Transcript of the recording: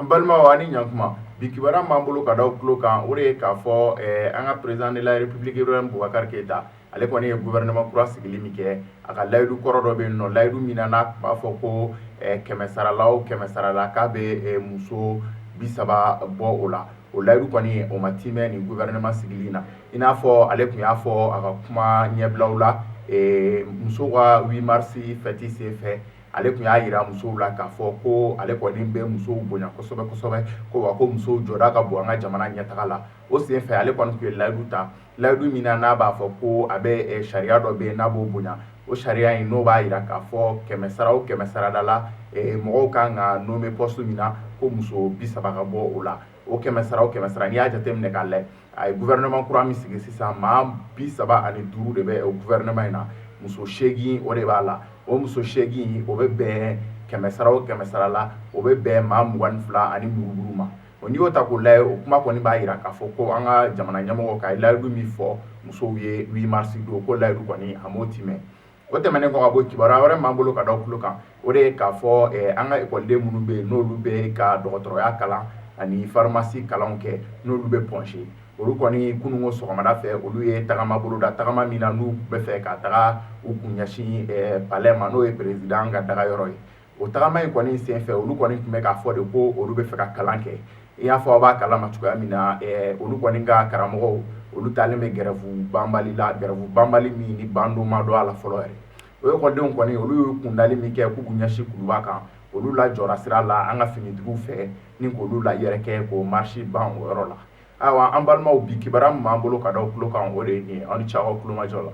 An balimaw, ani ɲankuma. Bi kibaruya b'an bolo ka da tulo kan, o de ye k'a fɔ an ka président de la République Ibrahim Boubacar Keïta, ale kɔni ye gouvernement kura sigili min kɛ, a ka layidu kɔrɔ dɔ bɛ yen nɔ, layidu min na n'a tun b'a fɔ ko 100 sarala o 100 sarala, k'a bɛ muso 30 bɔ o la. O layidu kɔni, o ma timɛ nin gouvernement sigili in na. I n'a fɔ ale tun y'a fɔ a ka kuma ɲɛbilaw la musow ka 8 mars fête senfɛ, ale tun y'a yira musow la k'a fɔ ko ale kɔni bɛ musow bonya kosɛbɛ kosɛbɛ, ko wa ko musow jɔda ka bon an ka jamana ɲɛtaga la. O senfɛ, ale kɔni tun ye layidu ta, layidu min na n'a b'a fɔ ko a bɛ sariya dɔ bɛ yen n'a b'o bonya. O sariya in, n'o b'a yira k'a fɔ 100 sara o 100 sarada la, mɔgɔw kan ka nommer poste min na, ko muso 30 ka bɔ o la. O 100 sara o 100 sara, n'i y'a jateminɛ k'a lajɛ, a ye gouvernement kura min sigi sisan, maa 35 de bɛ o gouvernement in na, muso 8 o de b'a la. O muso 8, o bɛ bɛn 100 sara o 100 sara la, o bɛ bɛn maa 22 ani muruburu ma. O n'i y'o ta k'o lajɛ, o kuma kɔni b'a yira k'a fɔ ko an ka jamana ɲɛmɔgɔ ka layidu min fɔ musow ye 8 mars don, ko layidu kɔni, a m'o timɛ. O tɛmɛnen kɔ ka bɔ, kibaruya wɛrɛ m'an bolo ka da tulo kan, o de ye k'a fɔ an ka ekɔliden minnu bɛ yen, n'olu bɛ ka dɔgɔtɔrɔya kalan ani pharmacie kalanw kɛ, n'olu bɛ Point G, olu kɔni, kununko sɔgɔmada fɛ, olu ye tagama boloda, tagama min na n'u bɛ fɛ ka taga u kun ɲɛsin palais ma, n'o ye président ka daga yɔrɔ ye. O tagama in kɔni senfɛ, olu kɔni tun bɛ k'a fɔ de ko olu bɛ fɛ ka kalan kɛ. I y'a fɔ aw b'a kalama cogoya min na, olu kɔni ka karamɔgɔw, olu taalen bɛ grève banbali la, grève banbali min ni bandon ma don a la fɔlɔ yɛrɛ. O ekɔlidenw kɔni, olu y'u kundali min kɛ k'u b'u ɲɛsin Kuluba kan, olu lajɔra sira la an ka finitigiw fɛ ni k'olu la yɛrɛkɛ k'o marche ban o yɔrɔ la. Ayiwa, an balimaw, bi kibaruya min b'an bolo ka da tulo kan, o de ye nin ye. Aw ni ce aw ka kulomajɔ la.